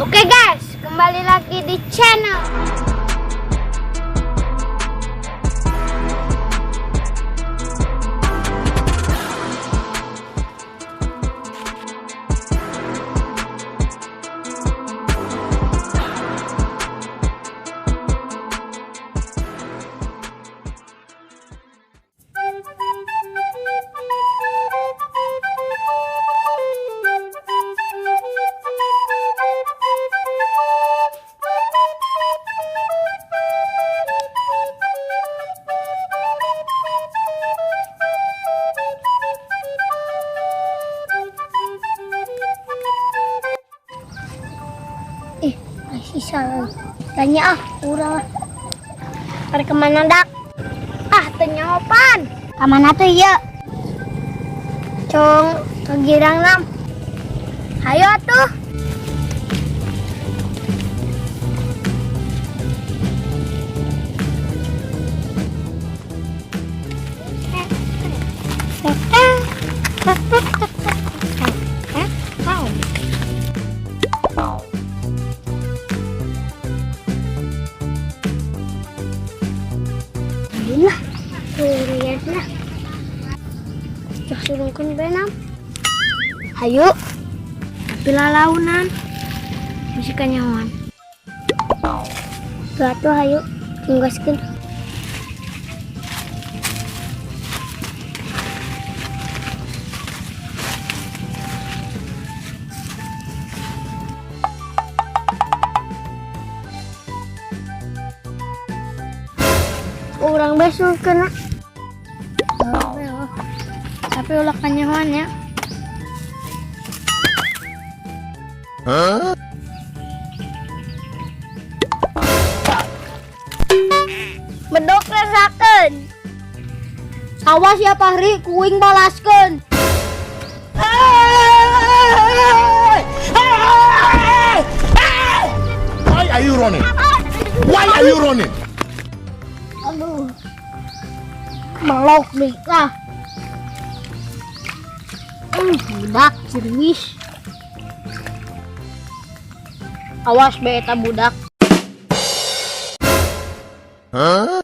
Oke guys, kembali lagi di channel. Ih, masih salah. Tanya ah, urang ah. Arek kemana dak? Ah, tanya opan. Kemana tuh iya? Cong, ke Girang Nam. Hayo atuh. Lah, lihat lah. Cok surungkeun bae nam. Hayu. Tapi lalaunan. Bisi kanyahoan. Tuh atuh hayu, tunggaskeun. Urang bae surungkeun. Oh, tapi ulah kanyahoan ya. Huh? Bedok rasakeun. Awas ya Fahri, ku aing balaskeun. Why are you running? Why are you running? Aduh. Melok deh lah. Budak serius. Awas be eta budak. Huh?